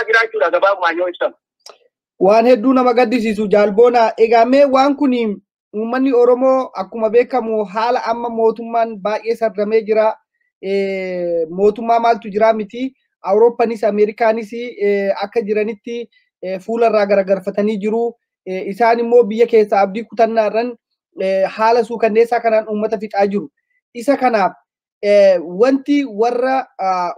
Jiraachuudha gabaabumaan yoo ibsamu. Waan hedduu nama gaddisiisu jaalboona. Egaa mee waan kun uummanni Oromoo akkuma beekamu haala amma mootummaan baay'ee sardamee jira. Mootummaa maaltu jira miti. Awurooppaanis Ameerikaanis akka jiranitti fuularraa garagarfatanii jiru. Isaan immoo biyya keessa abdii kutannaarran haala suukanneessaa kanaan uummata fixaa jiru. Isa kanaaf wanti warra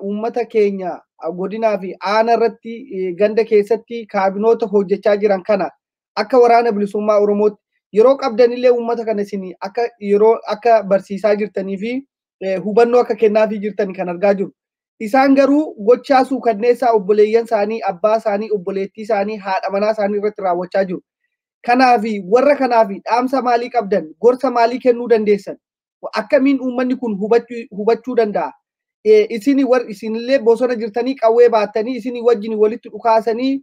uummata keenya godinaa fi aana irratti ganda keessatti kaabinoota hojjechaa jiran kana akka waraana bilisummaa Oromootti yeroo qabdanillee uummata kana isin akka yeroo akka barsiisaa jirtanii fi hubannoo akka kennaafii jirtan kan argaa jiru. Isaan garuu gochaa suukanneessaa obboleeyyan isaanii, abbaa isaanii, obboleettii isaanii, haadha manaa isaanii irratti raawwachaa jiru. Kanaafi warra kanaafi dhaamsa maalii qabdan, gorsa maalii kennuu dandeessan? Akkamiin uummanni kun hubachuu danda'a? Isin war isinillee bosona jirtanii qawwee baattanii isin wajjin walitti dhukaasanii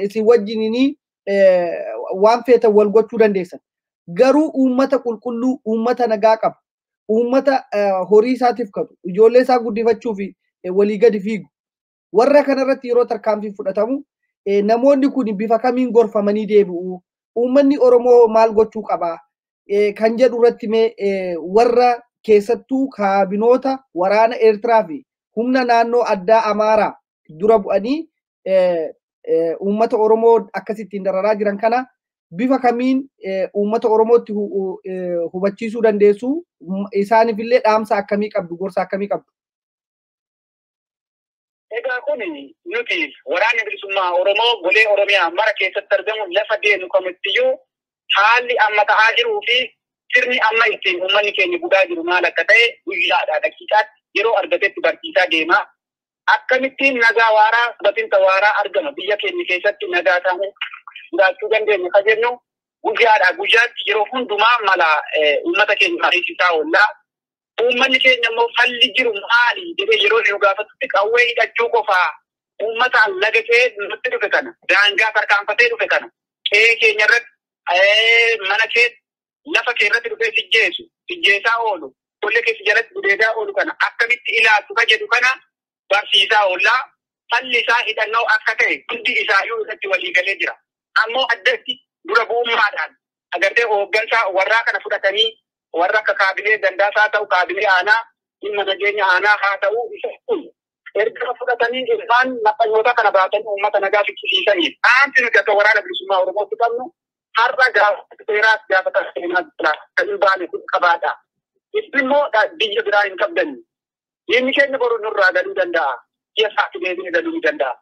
isin wajjinini waan feetan wal gochuu dandeessan. Garuu uummata qulqulluu, uummata nagaa qabu, uummata horii isaatiif katu, ijoollee isaa guddifachuuf walii gadi fiigu. Warra kanarratti yeroo tarkaanfiin fudhatamu namoonni kun bifa kamiin gorfamanii deebi'u? Uummanni Oromoo maal gochuu qaba? Kan jedhu irratti mee warra keessattuu kaabinoota waraana Eertiraa fi humna naannoo addaa Amaaraa dura bu'anii uummata Oromoo akkasittiin dararaa jiran kana bifa kamiin uummata Oromootti hubachiisuu dandeessu? Isaaniif illee dhaamsa akkamii qabdu? Gorsa akkamii qabdu? Egaa kun nuti waraanni bilisummaa Oromoo golee Oromiyaa mara keessatti argamu lafa deemu kamittiyyuu haalli amma ta'aa jiruu fi sirni amma ittiin uummanni keenya budaa jiru maal akka ta'e guyyaadhaa daqiiqaatti yeroo argatetti barsiisaa deema. Akkamittiin nagaa waaraa batinta waaraa argama biyya keenya keessatti nagaa ta'uu jiraachuu dandeenya ka jennu guyyaadhaa guyyaatti yeroo hundumaa mala uummata keenya mariisisaa oollaa. Uummanni keenya immoo falli jiru maali jedhee yeroo nu gaafatutti qawwee hidhachuu qofaa uummata laga kee nutti dhufe kana daangaa tarkaanfatee dhufe kana qe'ee keenya irratti mana kee lafa kee irratti dhufee sijjeessu sijjeessaa oolu tollee keessa jalatti gudeedaa oolu kana akkamitti ilaaltu ka jedhu kana barsiisaa oollaa falli isaa hidhannoo akka ta'e hundi isaayyuu irratti walii galee jira. Ammoo addatti dura bu'ummaadhaan agartee hooggansaa warraa kana fudhatanii warra akka kaabilee gandaas haa ta'u kaabilee aanaa dhimma nageenya aanaa haa ta'u isa kun erga fudhatanii ilmaan nafxanyoota kana baatanii uummata nagaa fichisiisaniif dhaamsi nuti akka waraana bilisummaa Oromootti qabnu har'a gaafa seeraas gaafa seenaa jira kan hin baane kun qabaadha. Isin immoo biyya biraa hin qabdanni. Diinni keenya boru nurraa galuu danda'a. Biyya isaatti deebiin galuu ni danda'a.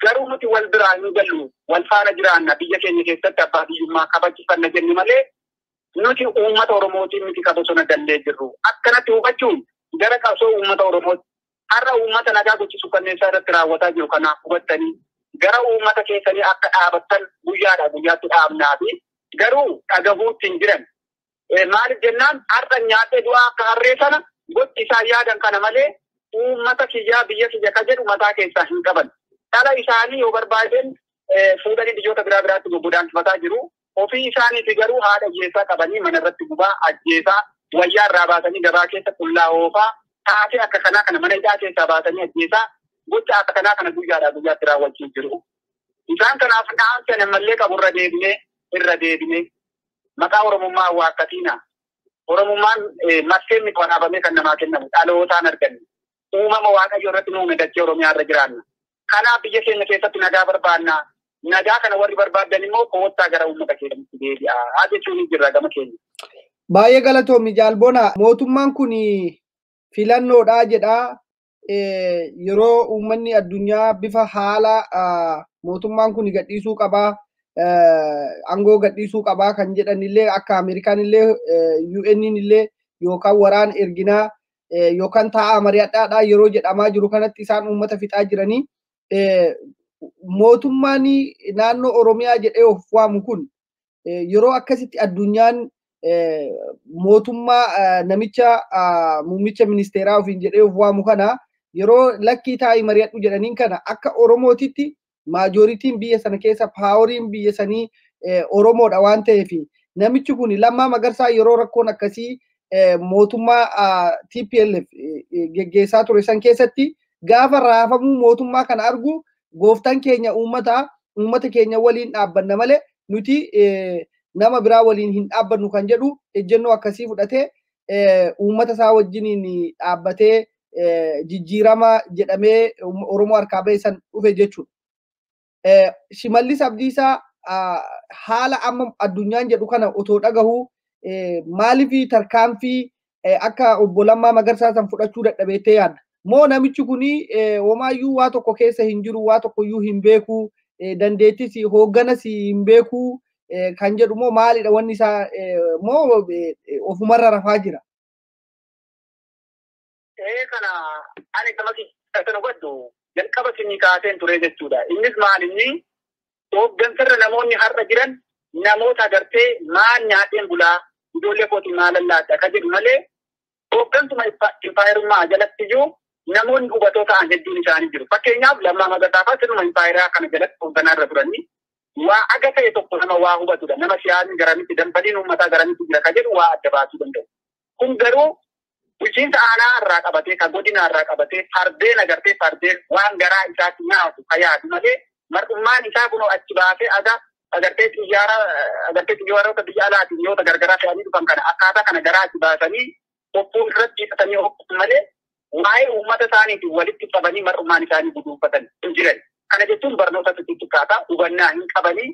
Garuu nuti wal biraa hin gallu wal faana jiraanna biyya keenya keessatti abbaa biyyummaa kabachiifanna jenne malee nuti uummata Oromootiin miti qabsoo gallee jirru. Akkanatti hubachuun gara qabsoo uummata Oromootti har'a uummata nagaa gochisu kanneen irratti raawwataa jiru kanaaf hubattanii gara uummata keessanii akka dhaabattan guyyaadhaa guyyaatti dhaabnaa fi garuu dhagahuutti hin jiran. Maaliif jennaan har'a nyaatee du'aa akka harree sana gochi isaan yaadan kana malee uummata kiyyaa biyya kiyya ka jedhu mataa keessaa hin qaban. Dhala isaanii yoo barbaadan fuudhanii biyyoota biraa biraatti godaansifataa jiru. Ofii isaaniifi garuu haadha hiyyeessaa qabanii mana irratti gubaa ajjeesaa wayyaa irraa baasanii gabaa keessa qullaa oofaa taatee akka kanaa kana mana hidhaa keessaa baasanii ajjeesaa gocha akka kanaa kana guyyaadhaa guyyaatti raawwachuu jiru. Isaan kanaaf dhaamsa namallee qabu irra deebinee maqaa Oromummaa waakkatiina. Oromummaan maskeen miti waraabamee kan namaa kennamu dhalootaan arganne. Uumama Waaqayyo irratti nu uume dachee Oromiyaa irra jiraanna. Kanaaf biyya keenya keessatti nagaa barbaanna. Nagaa kana warri barbaadan immoo koottaa gara uummata keenyatti deebi'aa jechuun jirra gama keenya. Baay'ee galatoomi jaalboona. Mootummaan kun filannoodha jedha. Yeroo uummanni addunyaa bifa haala mootummaan kun gadhiisuu qabaa. Aangoo gadhiisuu qabaa kan jedhanillee akka Ameerikaan illee UN illee yookaan waraan erginaa yookaan taa'aa mari'adhaadhaa yeroo jedhamaa jiru kanatti isaan uummata fixaa jiranii mootummaan naannoo Oromiyaa jedhee of waamu kun yeroo akkasitti addunyaan mootummaa namicha muummicha ministeeraa ofiin jedhee of waamu kana yeroo lakkii taa'ii mari'adhu jedhaniin kana akka Oromootitti majorityn biyya sana keessa poweriin biyya sanii Oromoodha waan ta'eef namichi kun Lammaa Magarsaa yeroo rakkoon akkasii mootummaa TPLF geggeessaa ture san keessatti gaafa raafamuu mootummaa kana argu gooftaan keenya uummata keenya waliin dhaabbanna malee nuti nama biraa waliin hin dhaabbannu kan jedhu ejjennoo akkasii fudhatee uummata isaa wajjiniin dhaabbatee jijjiirama jedhamee Oromoo harkaa ba'e san dhufe jechuudha. Shimallis Abdiisaa haala amma addunyaan jedhu kana otoo dhagahuu maaliif tarkaanfii akka obbo Lammaa Magarsaa san fudhachuu dadhabeettee yaadda? Moo namichi kuni homaayyuu waa tokko keessa hin jiru, waa tokkoyyuu hin beeku, dandeettis hoogganas hin beeku kan jedhu moo maalidha wanni isaa moo ofumarra rafaa jira? Kana ani gama keessatti hubadhu jalqaba sinii kaaseen ture jechuudha. Innis maal inni hooggansarra namoonni har'a jiran namoota agartee maal nyaateen bulaa ijoollee kootiin maal lallaadha ka jedhu malee hooggansuma impaayerummaa jalatti iyyuu namoonni hubatoo ta'an hedduun isaanii jiru. Fakkeenyaaf Lammaa Magarsaa fa'aa sirnuma impaayeraa kana jalatti hoogganaa turanii waa aga ta'e tokko nama waa hubatudha. Nama siyaasni garamitti dambaliin uummataa garamitti jira ka jedhu waa adda baasuu danda'u. Kun garuu bulchiinsa aanaa irraa qabatee ka godina irraa qabatee fardeen agartee fardeen waan garaa isaatti nyaatu ka yaadu malee mar'ummaan isaa kunoo achi baasee aga agartee xiyyaara agartee xiyyaarota biyya alaatiin yoota gargaraa fe'anii dhufan kana akkaataa kana garaa achi baasanii qophuu irratti hiixatanii oofuu malee waa'ee uummata isaaniitiin walitti qabanii mar'ummaan isaanii guduunfatan hin jiran. Kana jechuun barnoota xixiqqaataa hubannaa hin qabanii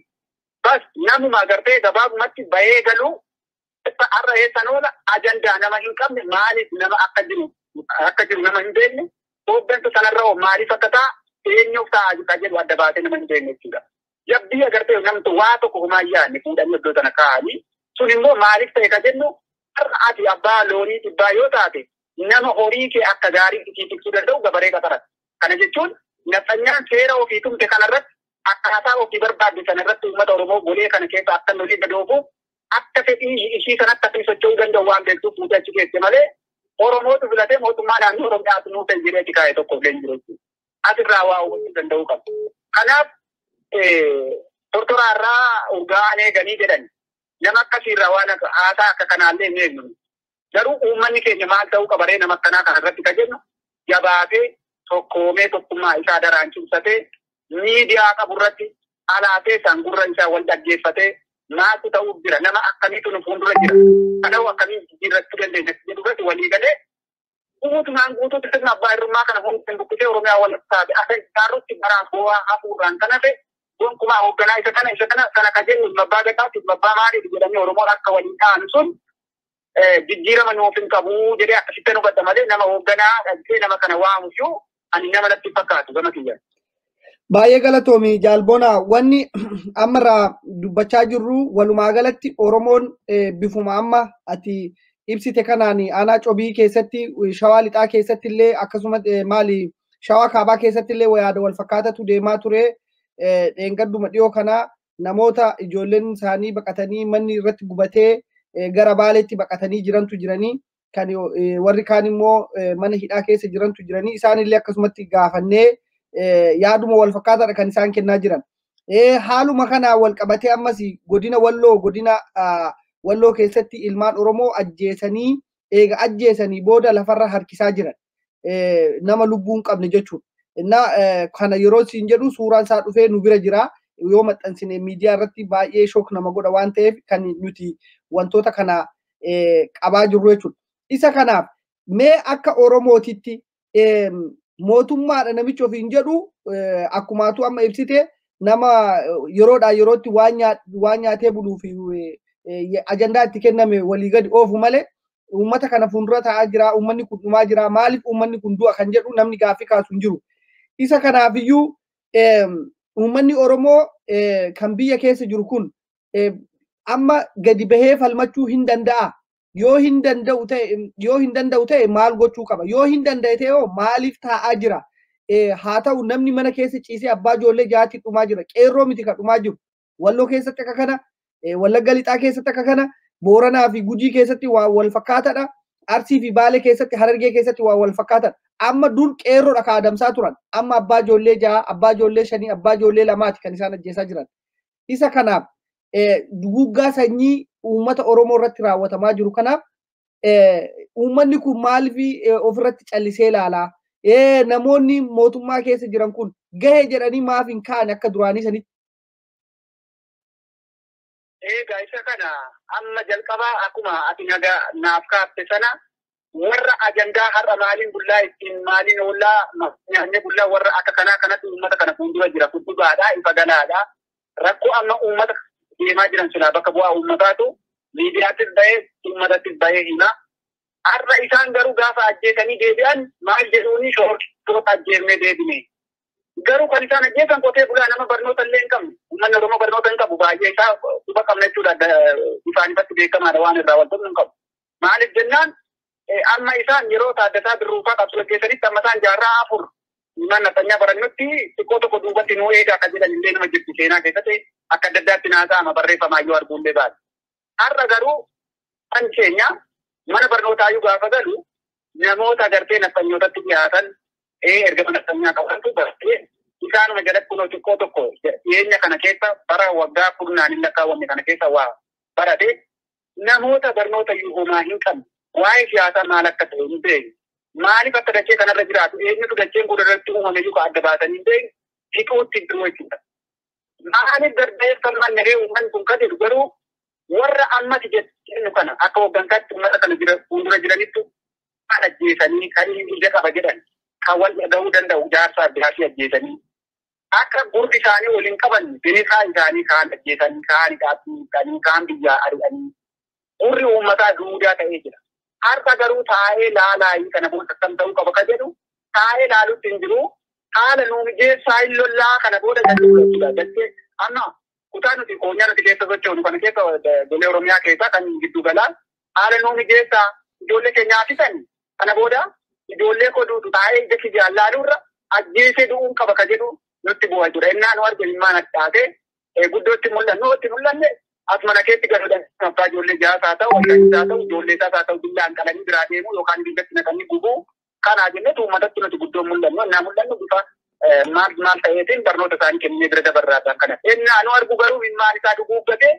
bas namuma agartee gabaabumatti bahee galuu har'a eessan oola ajandaa nama hin qabne maaliif nama akka jiru nama hin beekne hooggansa sanarra hoo maaliif akka ta'a eenyuuf ta'a ka jedhu adda baasee nama hin beekne jechuudha. Jabbii agartee namtu waa tokko homaa yaadne fuudhanii iddoo sana kaa'anii sun immoo maaliif ta'e ka jennu har'a ati abbaa loonii dhibbaa yoo taate nama horii kee akka gaarii itti tiksuu danda'u gabaree qaxarata. Kana jechuun nafxanyaan seera ofii tumte kanarratti akkaataa ofii barbaadde sanarratti uummata Oromoo golee kana keessa akka lolii gadoofuuf akka fedhii ishii sanatti akka socho'uu danda'u waan beektuuf fuutee achi keesse malee Oromootu filatee mootummaa naannoo Oromiyaatu nuuf ta'e jedhee achi kaa'e tokko illee hin jiru jechuudha. Asirraa waa hubachuu danda'uu qabu. Kanaaf tortoraarraa urgaa'an eeganii jedhan nama akkasiirraa waan haasaa akka kanaallee hin eegnu. Garuu uummanni keenya maal ta'uu qabaree nama akkanaa kanarratti ka jennu jabaatee tokkoomee tokkummaa isaa daraan cimsatee miidiyaa qaburratti alaatee sangurra isaa wal dhaggeeffatee maaltu ta'uuf jira nama akkamiitu nu fuuldura jira kanaaf akkamiin jijjiirrachuu dandeenya jedhu irratti walii galee guutumaan guutuutti sirna abbaa hirrummaa kana hundeen buqqisee Oromiyaa wal taate akka isaarrutti baraan bu'aa hafuurraan kan hafe gonkumaa hoogganaa isa kana isa kana kana ka jennu abbaa gadaati abbaa maaliif jedhamee Oromoon akka waliin ta'an sun jijjiirama nuuf hin qabu jedhee akkasitti nu hubadha malee nama hoogganaa dhaqee nama kana waamuyyuu ani nama natti fakkaatu gama kiyyaan. Baay'ee galatoomi Jaalboonaa wanni ammarraa dubbachaa jirru walumaa galatti Oromoon bifuma amma ati ibsite kanaan aanaa cobii keessatti shawaa lixaa keessatti illee akkasumas maali shawaa kaabaa keessatti illee yaada wal fakkaatatu deemaa ture dheengadduma dhiyoo kana namoota ijoolleen isaanii baqatanii manni irratti gubatee gara Baaleetti baqatanii jirantu jiranii kan warri kaan immoo mana hidhaa keessa jirantu jiranii isaanillee akkasumatti gaafannee yaaduma wal fakkaataadha kan isaan kennaa jiran. Haaluma kana wal qabatee ammas godina Walloo godina Walloo keessatti ilmaan Oromoo ajjeesanii eega ajjeesanii booda lafarra harkisaa jiran nama lubbuu hin qabne jechuudha. Innaa kana yeroo siin jedhu suuraan isaa dhufee nu bira jira. Yoo maxxansine miidiyaa irratti baay'ee shock nama godha waan ta'eef kan nuti wantoota kana qabaa jirru jechuudha. Isa kanaaf mee akka Oromootitti mootummaadha namichi ofiin jedhu akkumaatu amma ibsite nama yeroodhaa yerootti waan nyaatee buluu fi ajandaa itti kenname walii gadi oofu malee uummata kana fuuldura taa'aa jira uummanni kun dhumaa jira maaliif uummanni kun du'a kan jedhu namni gaaffii kaasu hin jiru. Isa kanaafiyyuu Uummanni Oromoo kan biyya keessa jiru kun amma gadi bahee falmachuu hin danda'a. Yoo hin danda'u ta'e maal gochuu qaba? Yoo hin danda'e ta'e hoo maaliif taa'aa jira? Haa ta'u namni mana keessa ciisee abbaa ijoollee jaatti dhumaa jira. Qeerroo miti kan dhumaa jiru. Walloo keessatti akka kana, Wallagga Lixaa keessatti akka kana, Booranaa fi Gujii keessatti waa wal fakkaataadha. Arsii fi Baalee keessatti, Harargee keessatti waa wal fakkaataadha. Amma dur qeerroodha kan adamsaa turan. Amma abbaa ijoollee 6, abbaa ijoollee 5, abbaa ijoollee 2ti kan isaan ajjeesaa jiran. Isa kanaaf duguuggaa sanyii uummata Oromoo irratti raawwatamaa jiru kanaaf uummanni kun maaliif ofirratti callisee ilaalaa? Namoonni mootummaa keessa jiran kun gahee jedhanii maaf hin kaane akka duraanii sanitti? Egaa isa kana amma jalqabaa akkuma ati nagaa naaf kaafte sana warra ajandaa har'a maaliin bullaa ittiin maaliin oollaa nyaannee bullaa warra akka kanaa kanatti uummata kana fuuldura jira kuddubaadha ifa galaadha. Rakkoo amma uummata deemaa jiran silaa bakka bu'aa uummataatu miidiyaattis bahee uummatattis bahee hima. Har'a isaan garuu gaafa ajjeesanii deebi'an maal jedhuuni shoortoota ajjeefnee deebine. Garuu kan isaan ajjeesan qotee bulaa nama barnoota illee hin qabne. Uummanni Oromoo barnoota hin qabu baay'ee isaa quba qabna jechuudha. Ifaan ifatti beekamaadha waan irraa wal hin qabu. Maaliif jennaan amma isaan yeroo Taaddasaa Birruufaa qabsoo gaggeessanitti amma isaan jaarraa 4 mana naftanyaa barannutti xiqqoo tokko duubatti nuu eegaa akka jedhan illee nama jirti seenaa keessatti akka adda addaatti naasa'ama barreeffamaa yoo arguu illee baate. Har'a garuu kan keenya mana barnootaayyuu gaafa galu namoota gartee naftanyootatti dhiyaatan ergama naftanyaa qabantu bartee isaanuma jalatti kunoo xiqqoo tokko dhiyeenya kana keessa bara waggaa kurnaan hin lakkaawwanne kana keessa waa barate namoota barnoota homaa hin qabne waa'ee siyaasaa maal akka ta'e hin beekne. Maaliif akka dachee kanarra jiraatu eenyutu dacheen kun irratti uumame iyyuu adda baasanii hin beekne fixuutti jiru jechuudha. Maaliif gargaarsa nagee uummanni kun kan jedhu garuu warra ammati jennu kana akka hooggansaatti uummata kana fuuldura jiranittu kan ajjeesanii kan ija qaba jedhan kan wal dhaga'uu danda'u jaarsaa jaarsii ajjeesanii akka gurri isaanii waliin qaban binisaa isaanii kaan ajjeesanii kaan hidhaanii kaan biyyaa ari'anii gurri uummataa duudaa ta'ee jira. Har'a garuu taa'ee laalaayii kana booda akkam ta'uu qaba kan jedhu taa'ee laalutti hin jiru. Haala nu mijeessaa hin lollaa kana booda jechuudha. Dachee amma kutaa nuti koonyaa nuti keessa sochoonu kana keessa golee Oromiyaa keessaa kan giddu galaa haala nu mijeessaa ijoollee keenyaa fitan kana booda ijoollee koo duutu taa'ee ija kiyyaan laaluurra ajjeesee du'uun qaba kan jedhu nutti bu'aa jira. Innaa nu arge ilmaan addaatee guddootti mul'annu itti mul'anne as mana keetti galuudhaan abbaa ijoollee 6 haa ta'u, waldaa haa ta'u, ijoollee isaas haa ta'u billaan qalanii biraa deemu yookaan biyyatti naqanii gubuu kanaa jennetu uummatatti nuti guddoon mul'annu. Innaa mul'annu bifa maal maal ta'eetiin barnoota isaanii kennee bira dabarraa kana. Innaa nu argu garuu ilmaan isaa duguuggatee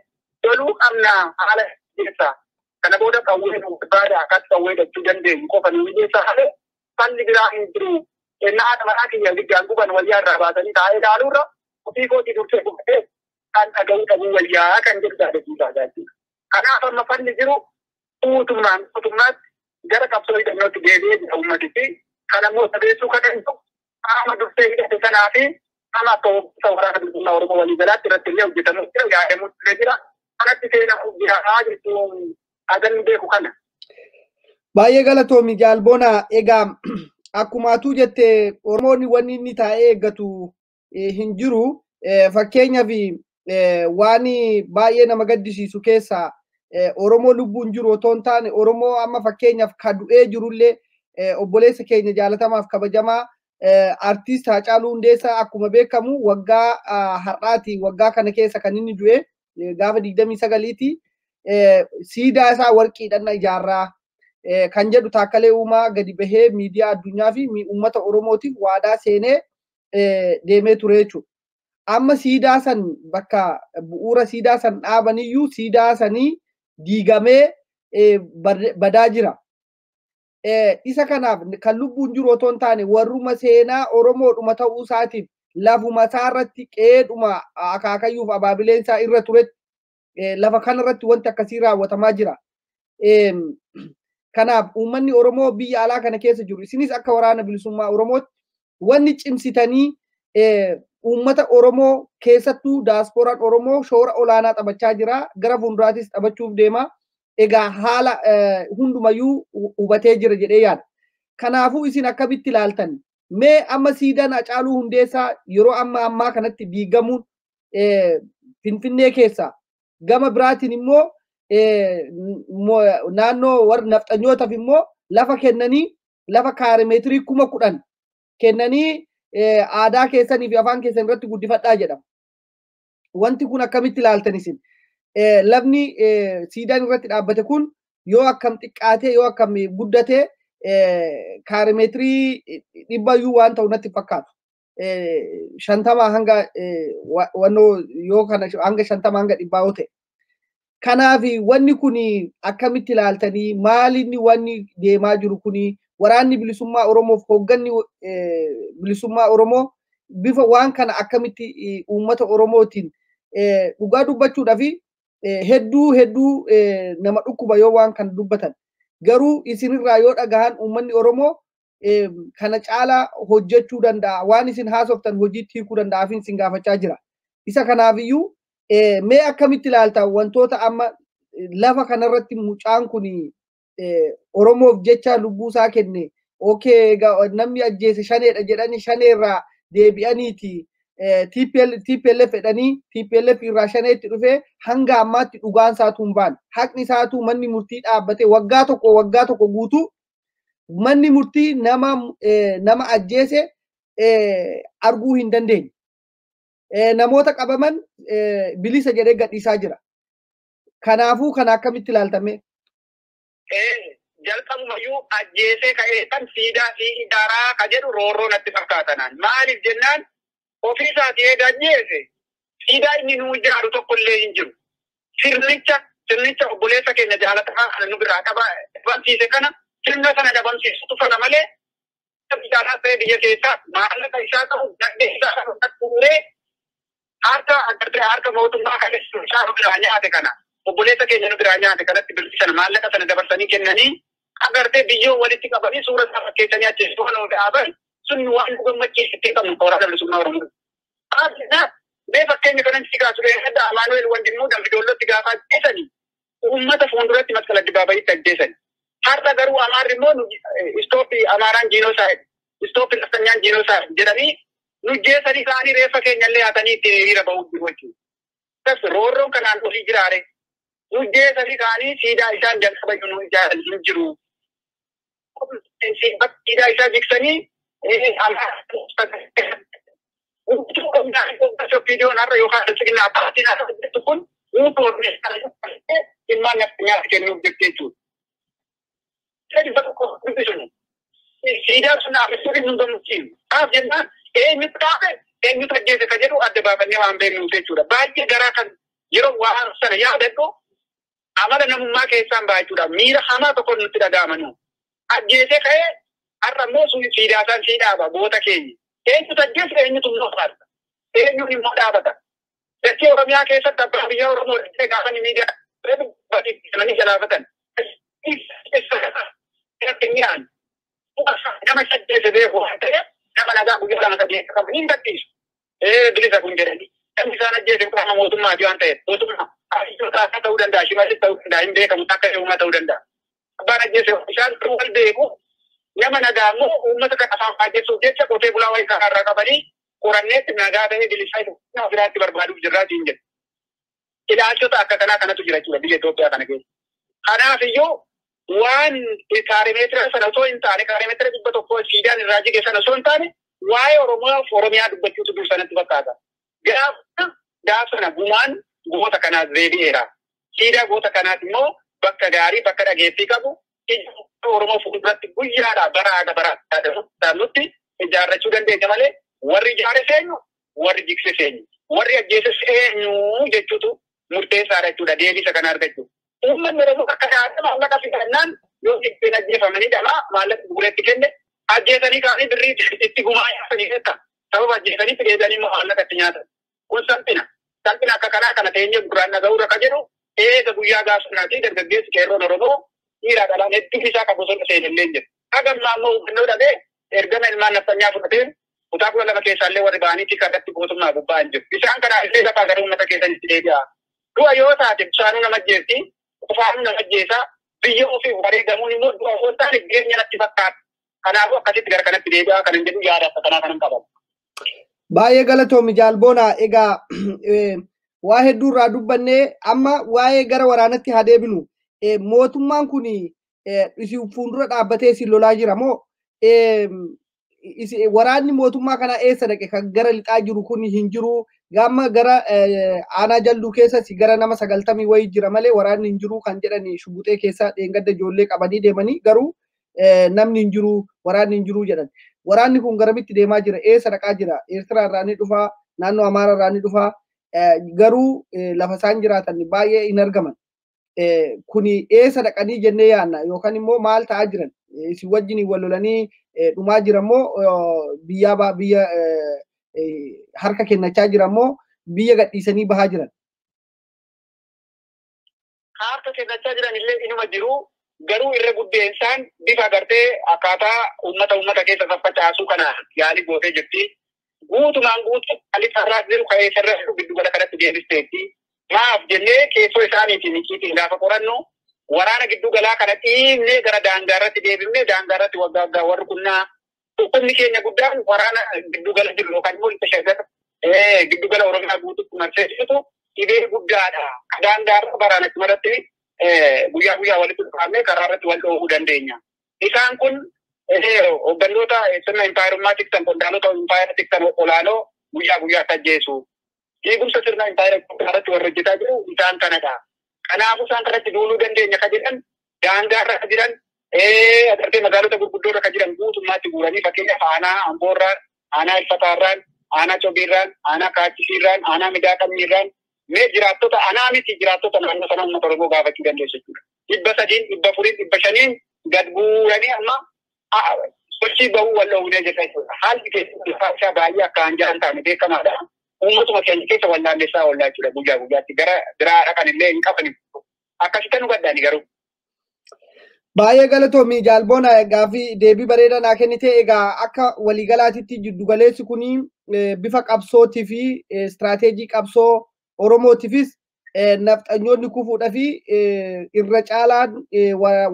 loluu qabna haala keessa. Kana booda qawwee nu barbaada akkas qawwee dachuu dandeenyu qofa nu mijeessa haala falli biraa hin jiru. Innaa haadha manaa kiyya ibiddaan guban wayyaa irraa baasanii taa'ee ilaaluurra ofii kootii dursee gubatee kan dhaga'uu dhabuu wayyaa kan jedhu yaadachiisaa jechuudha. Kanaaf amma falli jiru guutummaan guutummaatti gara qabsoo hidhannootti deebi'ee jira uummatichi. Kana immoo jabeessuu kan danda'u qaama dursee hidhate sanaa fi qaama akka hooggansa waraana bilisummaa Oromoo walii galaatti irratti illee hojjetamuu jira yaadamuu illee jira. Kanatti seenaa jira jechuun adan beeku kana. Baay'ee galatoomi Jaalboonaa. Egaa akkuma atuu jette Oromoon wanni inni taa'ee eeggatu hin jiru. Fakkeenyaaf waan baay'ee nama gaddisiisu keessaa Oromoo lubbuun jiru otoo hin taane Oromoo amma fakkeenyaaf ka du'ee jirullee obboleessa keenya jaalatamaaf kabajamaa artiist Haacaaluu Hundeessaa akkuma beekamu waggaa har'aati waggaa kana keessa kan inni du'e gaafa 29ti siidaa isaa warqiidhaan ijaarraa kan jedhu Taakkalee Uumaa gadi bahee miidiyaa addunyaa fi uummata Oromootiif waadaa seenee deemee ture jechuudha. Amma siidaa san bakka bu'uura siidaa san dhaabaniyyuu siidaa sanii diigamee badaa jira. Isa kanaaf kan lubbuun jiru otoo hin taane warruma seenaa Oromoodhuma ta'uu isaatiif lafuma isaarratti qeedhuma akaakayyuuf abaabileen isaa irra turetti lafa kanarratti wanti akkasii raawwatamaa jira. Kanaaf uummanni Oromoo biyya alaa kana keessa jiru isinis akka waraana bilisummaa Oromootti wanni cimsitanii uummata Oromoo keessattuu daaspooraan Oromoo shoora olaanaa taphachaa jira. Gara fuulduraatis taphachuuf deema. Egaa haala hundumayyuu hubatee jira jedhee yaada. Kanaafuu isin akkamitti ilaaltan? Mee amma siidaan Hacaaluu Hundeessaa yeroo amma ammaa kanatti diigamuun Finfinnee keessa gama biraatiin immoo naannoo warra nafxanyootaaf immoo lafa kennanii lafa kaaremeetirii 10,000 kennanii aadaa keessanii fi afaan keessan irratti guddifadhaa jedhama. Wanti kun akkamitti ilaaltan isin? Lafni siidaan irratti dhaabbate kun yoo akkam xiqqaatee yoo akkam guddatee kaaremeetirii 100 waan ta'u natti fakkaatu. 50 hanga wannoo yoo kana hanga 50 hanga 100 yoo ta'e. Kanaaf wanni kun akkamitti ilaaltanii maalinni wanni deemaa jiru kuni waraanni bilisummaa Oromoof hoogganni bilisummaa Oromoo bifa waan kana akkamitti uummata Oromootiin dhugaa dubbachuudhaaf hedduu hedduu nama dhukkuba yoo waan kana dubbatan. Garuu isinirraa yoo dhagahan uummanni Oromoo kana caalaa hojjechuu danda'a. Waan isin haasoftan hojiitti hiikuu danda'aaf isin gaafachaa jira. Isa kanaafiyyuu mee akkamitti ilaalta wantoota amma lafa kanarratti mucaan kun Oromoof jecha lubbuusaa kenne okay namni ajjeese shaneedha jedhanii shaneerraa deebi'aniiti TPLF jedhanii TPLF irraa shaneetti dhufee hanga ammaatti dhugaan isaatuu hin baane. Haqni isaatuu manni murtii dhaabbate waggaa tokko guutuu manni murtii nama ajjeese arguu hin dandeenye. Namoota qabaman bilisa jedhee gadhiisaa jira. Kanaafuu kana akkamitti ilaaltame? Jalqabumayyuu ajjeesee ka'ee kan siidaa fi idaaraa ka jedhu roorroo natti fakkaatanaan. Maaliif jennaan ofii isaatii eega ajjeese siidaa inni nuu ijaaru tokko illee hin jiru. Sirnicha obboleessa keenya jaalatamaa kana nu biraa dhabamsiise kana sirna sana dhabamsiisutu fana malee ijaaraa ta'e biyya keessaa maallaqa isaa ta'u dandee isaa ta'u fuudhee harka agartee harka mootummaa kan isaa nu biraa nyaate kana obboleessa keenya nu biraa nyaate kanatti bilisa maallaqa sana dabarsanii kennanii agartee biyyoo walitti qabanii suura isaa fakkeessanii achi nu dhaaban sun waan nu gammachiisitti qabnu waraana bilisummaa Oromoo. Mee fakkeenya kanan si kaasu adda Amaanu'eel Wandimmoo Dambidoollotti gaafa ajjeesanii uummata fuulduratti masqala addabaabayitti ajjeesani. Har'a garuu Amaarri immoo istooppii Amaaraan jiinoosaayid istooppii Naftanyaan jiinoosaayid jedhanii nu jeesanii isaanii reeffa keenya illee hatanii ittiin hiriira bahuuf jiru jechuudha. Roorroon kanaan olii jiraare nu jeesanii kaanii siidaa isaan jalqaba nu ijaaran hin jiru. Siidaa isaa jigsanii viidiyoon har'a yookaan signaa paartiin har'a hojjettu kun guutuu ilmaan naftanyaaf kennuuf jirti jechuudha. Siidaan sun dhaabbachuun nu gammachiisu. Kanaaf jennaan eenyutu dhaabe eenyutu ajjeese ka jedhu adda baafannee waan beeknuuf jechuudha. Baay'ee garaa kan yeroo waan sana yaadadhu amala namummaa keessaan ba'a jechuudha. Miira hamaa tokko nutti dhaga'amanu. Ajjeesee ka'ee har'a immoo siidaa isaan sii dhaaba goota keenya. Eenyutu ajjeese eenyutu immoo faarsa. Eenyuun immoo dhaabata. Dachee Oromiyaa keessatti abbaa biyya Oromoo dachee gaafa ni miidiyaa jalaafatan. Nama ajjeese beeku waan ta'eef nama nagaa guyyaa lama sadii akka qabu hin gadhiisu. Bilisa kun jedhanii. Namni isaan ajjeese qaama mootummaati waan ta'eef mootummaa hariiroo ta'uu danda'a shimallis ta'uu danda'a hin beekamu akka uumaa ta'uu danda'a. Abbaan ajjeese isaan wal beeku nama nagaa immoo uummata kan afaan faajjessuuf jecha qotee bulaa wayii karaarraa qabanii qoranneetti nagaa ta'ee bilisaa nama biraatti barbaaduuf jirraatiin jedhu. Ilaalchota akka kanaa kanatu jira jechuudha biyya Itoophiyaa kana keessa. Kanaaf iyyuu waan kaaremeetira sana osoo hin taane kaaremeetira 100 siidaan irraa jige sana osoo hin taane waa'ee Oromoo fi Oromiyaa dubbachuutu dur sanatti fakkaata. Gaaf sana gumaan goota kanaas deebi'eera. Siidaa goota kanaas immoo bakka gaarii bakka dhageettii qabu Oromoo fuulduratti guyyaadhaa bara haga bara nutti ijaarrachuu dandeenya malee warri ijaare seenyu warri jigse seenyu warri ajjeese seenyu jechuutu murteessaadha jechuudha deebisa kana argachuu. Uummanni Oromoo akka dhaadhaa maallaqa fidannaan yoo ittiin ajjeefamanii dhabaa maallaqa bu'uureetti kenne ajjeesanii kaanii birrii itti gumaa nyaatanii jecha sababa ajjeesanii fideedanii immoo maallaqa itti nyaatan. Kun salphina. Salphina akka kanaa kana teenyee gurraan dhaga'uurra ka jedhu eega guyyaa gaafsanaati dargaggeessi qeerroon Oromoo dhiiraa dhalaan hedduun isaa kan bosona seenellee hin jiru. Hagammaa immoo hubannoo dhabee ergama ilmaan naftanyaa fudhatee kutaa 12 keessaallee warri ba'anii tika irratti mootummaa gubbaa hin jiru. Isaan kanaa illee lafaa gara uummata keessanitti deebi'a. Du'a yoo taate bishaanuu nama ajjeesti, qofaanuu nama ajjeesa, biyya ofii wareegamuun immoo du'a yoo taane jireenya natti fakkaata. Kanaafuu akkasitti gara kanatti deebi'aa kan hin jedhu yaada akka kanaa kanan qaban. Baay'ee galatoomi Jaalboonaa. Egaa waa hedduu irraa dubbannee amma waa'ee gara waraanatti haa deebinu. Mootummaan kun isin fuuldura dhaabbatee isin lolaa jira moo waraanni mootummaa kanaa eessa dhaqe kan gara lixaa jiru kun hin jiru? Gama gara aanaa Jalduu keessas gara nama 90 wayii jira malee waraanni hin jiru kan jedhani Shuguxee keessa dheengadda ijoollee qabanii deemanii garuu namni hin jiru waraanni hin jiru jedhan. Waraanni kun garamitti deemaa jira? Eessa dhaqaa jira? Eertiraa irraa ni dhufaa? Naannoo Amaaraa irraa ni dhufaa? Garuu lafa isaan jiraatan baay'ee hin argaman. Kuni eessa dhaqanii jennee yaadna yookaan immoo maal ta'aa jiran? Isin wajjin wal lolanii dhumaa jiran moo biyya biyya harka kennachaa jiran moo biyya gadhiisanii bahaa jiran? Harka kennachaa jiran illee inuma jiru. Garuu irra guddeensaan bifa agartee akkaataa uummata keessa faffacaasuu kana yaalii gootee jirti. Guutumaan guutuu aliffarraas jiru ka'ee sarara jiru giddu gala kanatti deebisteetti. Maaf jennee keessoo isaaniitiin icciitiin gaafa qorannu waraana giddu galaa kana dhiibnee gara daangaa irratti deebifnee daangaa irratti waggaa warri kunnaa dhukkubni keenya guddaan waraana giddu gala jiru yookaan immoo lixa Shaggar giddu gala Oromiyaa guutuutti marsee jirtu dhibee guddaadha. Daangaa irra waraanatti maratti guyyaa guyyaa walitti dhufamnee karaa irratti wal dhoowwuu dandeenya. Isaan kun hooggantoota sirna impaayerummaa tiksan qondaalota impaayera tiksan olaanoo guyyaa guyyaatti ajjeesu. Diigumsa sirna impaayera irratti warra hojjetaa jiru isaan kanadha. Kanaafuu isaan kanatti duuluu dandeenya ka jedhan daangaa irra ka jiran agartee magaalota gurguddoo irra ka jiran guutummaatti guuranii fakkeenyaaf aanaa Amboorraan, aanaa Ilfataarraan, aanaa Cobiirraan, aanaa Kaachisiirraan, aanaa Midaaqanyiirraan mee jiraattota anaa miti jiraattota naannoo sana uummata Oromoo gaafachuu dandeessu jechuudha. 300, 400, 500 gad guuranii amma sochii bahuu wal dhoowwinee jirra jechuudha. Haalli keessatti lafaa isaa baay'ee akka hanjaa hin taane beekamaadha. Uummatuma keenya keessa wallaalessaa oollaa jechuudha guyyaa guyyaatti gara biraa dhaqan illee hin qaban. Akkasitti nu gaddaani garuu. Baay'ee galatoomi Jaalboona gaaffii deebii bareedaa naa kennite. Egaa akka waliigalaatitti jiddugaleessi kun bifa qabsootii fi istiraateejii qabsoo Oromootiifis nafxanyoonni kufuudhaa fi irra caalaan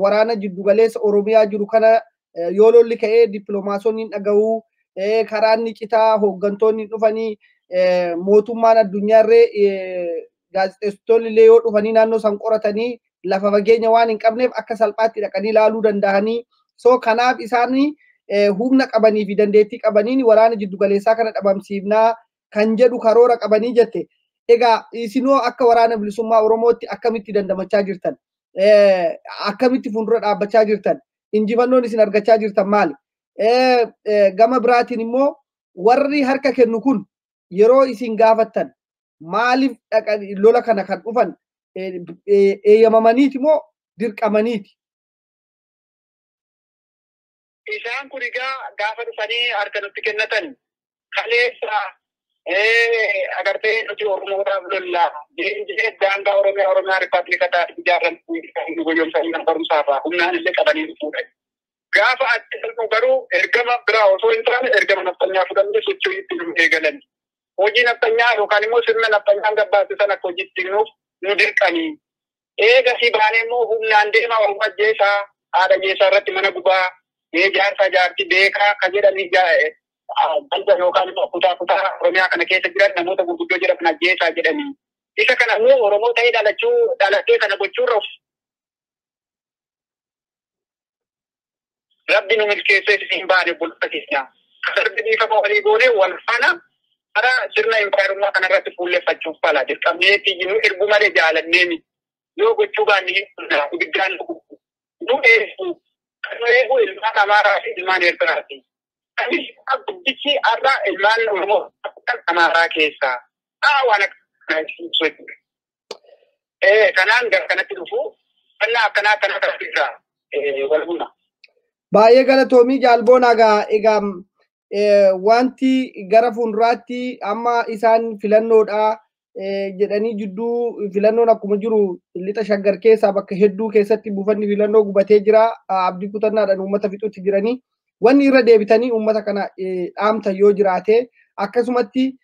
waraana jiddugaleessa Oromiyaa jiru kana yoo lolli ka'ee dippiloomaasonni dhaga'uu karaan ni citaa hooggantoonni dhufanii mootummaan addunyaarree gaazexeessitoonni illee yoo dhufanii naannoo san qoratanii lafa fageenya waan hin qabneef akka salphaatti dhaqanii ilaaluu danda'anii. So kanaaf isaan humna qabanii fi dandeettii qabaniin waraana jiddugaleessaa kana dhabamsiifnaa kan jedhu karoora qabanii jette. Egaa isinoo akka waraana bilisummaa Oromootti akkamitti dandamachaa jirtan? Akkamitti fuuldura dhaabbachaa jirtan? Injifannoon isin argachaa jirtan maali? Gama biraatiin immoo warri harka kennu kun yeroo isin gaafattan maaliif lola kana kan dhufan eeyyamamaniiti moo dirqamaniiti? Isaan kun egaa gaafa dhufanii harka nutti kennatan kaleessa agartee nuti Oromoodhaaf lollaa jee daangaa Oromiyaa Oromiyaa Rippaabilika taate ijaarran nu goyoomsanii mana barumsaarraa humnaan illee qabanii dhufuudha. Gaafa achi galmu garuu ergama biraa osoo hin taane ergama nafxanyaa fudhannee sochii itti nu eegalan. Hojii nafxanyaa yookaan immoo sirna nafxanyaan gabbaase sana akka hojiitti nuuf nu dirqanii. Eega si baanee immoo humnaan deemaa Oromoo ajjeesaa haadha jeesaa irratti mana gubaa jaarsaa jaartii beekaa ka jedhanii balda yookaan immoo kutaa kutaa Oromiyaa kana keessa jiran namoota gurguddoo jedhaman ajjeesaa jedhanii. Isa kana immoo Oromoo ta'ee dhalachuu dhalattee kana gochuurra Rabbi nu milkeessee hin baane bulta keenya. Darbi dhiifama walii goonee wal faana karaa sirna impaayerummaa kanarratti fuulleffachuuf fala. Dirqamneetti nu ergu malee jaalannee miti. Yoo gochuu baanne hin dhumna ibiddaan nu eegu. Kan nu eegu ilmaan Amaaraa fi ilmaan Eertiraati. Guddichi har'a ilmaan Oromoo Amaaraa keessaa. Waan akkana kanaan gara kanatti dhufu fannaa akkanaa akkanaa kanatti irraa wal buna. Baay'ee galatoomii Jaalboonaa egaa wanti gara fuulduraatti amma isaan filannoodha jedhanii jidduu filannoon akkuma jiru lixa Shaggar keessaa bakka hedduu keessatti buufanni filannoo gubatee jira. Abdii kutannaadhaan uummata fixuutti jiranii. Wanni irra deebitanii uummata kana dhaamtan yoo jiraate akkasumatti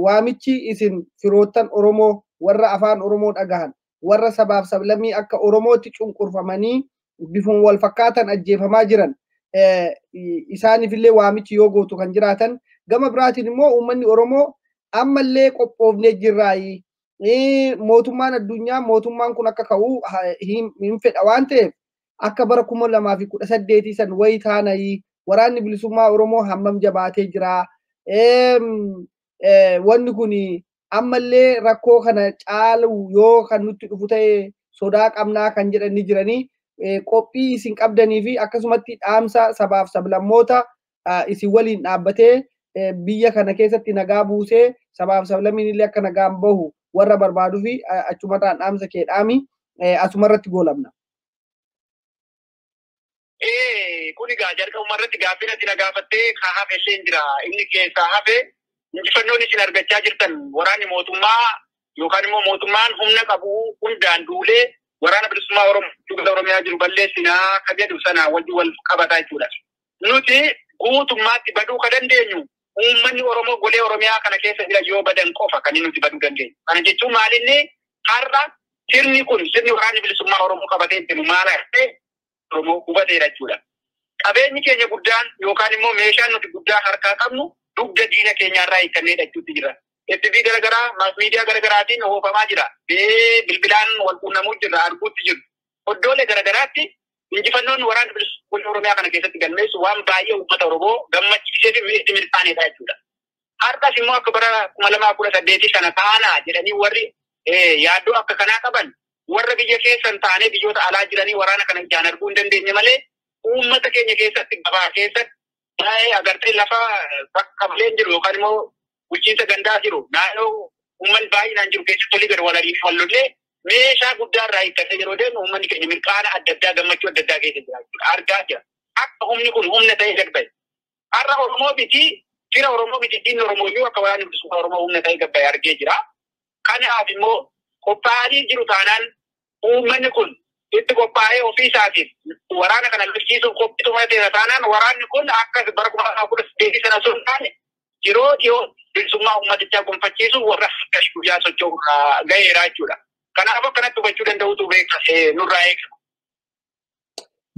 waamichi isin firoottan Oromoo warra afaan Oromoo dhagahan warra sabaaf sablammii akka Oromootti cunqurfamanii bifuma wal fakkaatan ajjeefamaa jiran Isaaniif illee waamichi yoo gootu kan jiraatan gama biraatiin immoo uummanni Oromoo ammallee qophoofnee jirraayi. Mootummaan addunyaa mootummaan kun akka ka'u hin fedha waan ta'eef akka bara 2018 san wayi taanayi waraanni bilisummaa Oromoo hammam jabaatee jira. Wanni kun ammallee rakkoo kana caalu yoo kan nutti dhufu ta'e sodaa qabnaa kan jedhan ni jiranii. Qophii isin qabdanii fi akkasumatti dhaamsa sabaaf sablammoota isin waliin dhaabbatee biyya kana keessatti nagaa buusee sabaaf sablammiin illee akka nagaan bahu warra barbaaduu fi achumarraan dhaamsa kee dhaami asumarratti goolabna. Kun egaa jalqabuma irratti gaaffii natti na gaafattee ka hafe illee jira. Inni keessaa hafe injifannoon isin argachaa jirtan waraanni mootummaa yookaan immoo mootummaan humna qabu hundaan duulee waraana bilisummaa Oromoo Oromiyaa jiru balleessinaa ka jedhu sana wajjin wal qabataa jechuudha. Nuti guutummaatti baduu ka dandeenyu uummanni Oromoo golee Oromiyaa kana keessa jira yoo badan qofa kan nuti baduu dandeenyu. Kana jechuun maalinni har'a sirni kun sirni waraanni bilisummaa Oromoo qabatee jiru maal akka Oromoo hubateera jechuudha. Qabeenyi keenya guddaan yookaan immoo meeshaan nuti guddaa harkaa qabnu dugda diina keenyaarraa hiikkannee jechuutti jira. FB garaagaraa, maas miidiyaa garaagaraatiin oofamaa jira. Bilbilaan wal quunnamuu jirra, arguutti jiru. Oddoolee garaagaraatti injifannoon waraana bilisummaa Oromiyaa kana keessatti galmeessu waan baay'ee uummata Oromoo gammachiisee fi itti milkaa'edha jechuudha. Har'as immoo akka bara 2018 sana taanaa jedhanii warri yaaddoo akka kanaa qaban warra biyya keessan taanee biyyoota alaa jiranii waraana kana ijaan arguu hin dandeenye malee uummata keenya keessatti gabaa keessatti baay'ee agartee lafa bakka malee jiru yookaan immoo bulchiinsa gandaa jiru naannoo uummanni baay'inaan jiru keessatti olii gad walii wal lollee meeshaa guddaa irraa hiikkatee yeroo deemu uummanni keenya mirqaana adda addaa gammachuu adda addaa keessa jira jechuudha. Argaa jira. Akka humni kun humna ta'ee gad ba'e. Har'a Oromoo miti fira Oromoo miti diinni Oromoo iyyuu akka waraanni bilisummaa Oromoo humna ta'ee gad ba'e argee jira. Kanaaf immoo qophaa'anii jiru taanaan uummanni kun itti qophaa'ee ofii isaatiif waraana kana lolchiisuuf qophii xumurateera taanaan waraanni kun akka bara 2018 sana osoo hin taane yeroo dhiyoo bilisummaa uummatichaa gonfachiisuuf warra harka guyyaa socho'u gaheera jechuudha. Kanaaf akkanatti hubachuu danda'utu nurraa eegama.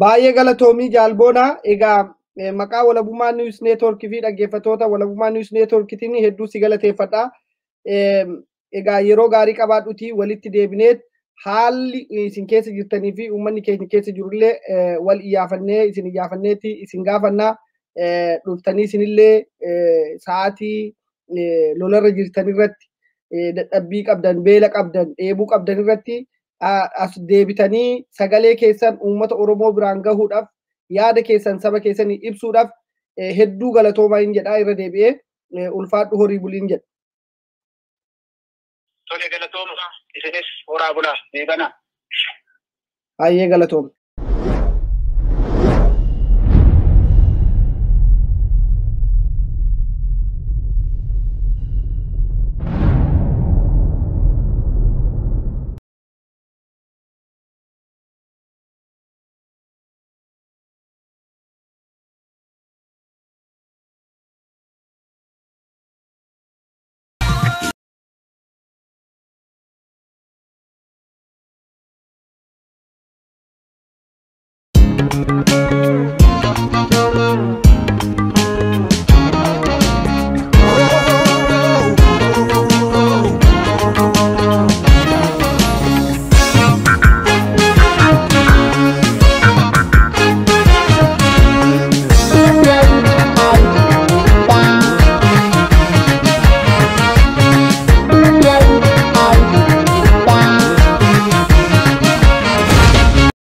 Baay'ee galatoomii jaalboonaa. Egaa maqaa Walabummaa News Network fi dhaggeeffattoota Walabummaa News Networkitiin hedduu si galateeffadha. Egaa yeroo gaarii qabaadhuti walitti deebineet haalli isin keessa jirtanii fi uummanni keenya keessa jirullee wal iyyaafannee isin iyyaafanneeti isin gaafannaa dhuftanii isinillee sa'aatii lolarra jirtan irratti dadhabbii qabdan, beela qabdan, dheebuu qabdan irratti as deebitanii sagalee keessan uummata Oromoo biraan gahuudhaaf yaada keessan saba keessanii ibsuudhaaf hedduu galatoomaa hin jedhaa irra deebi'ee ulfaadhu horii buliin jedha. Tole galatooma isinis horaa bulaa beekanaa. Baay'ee galatooma.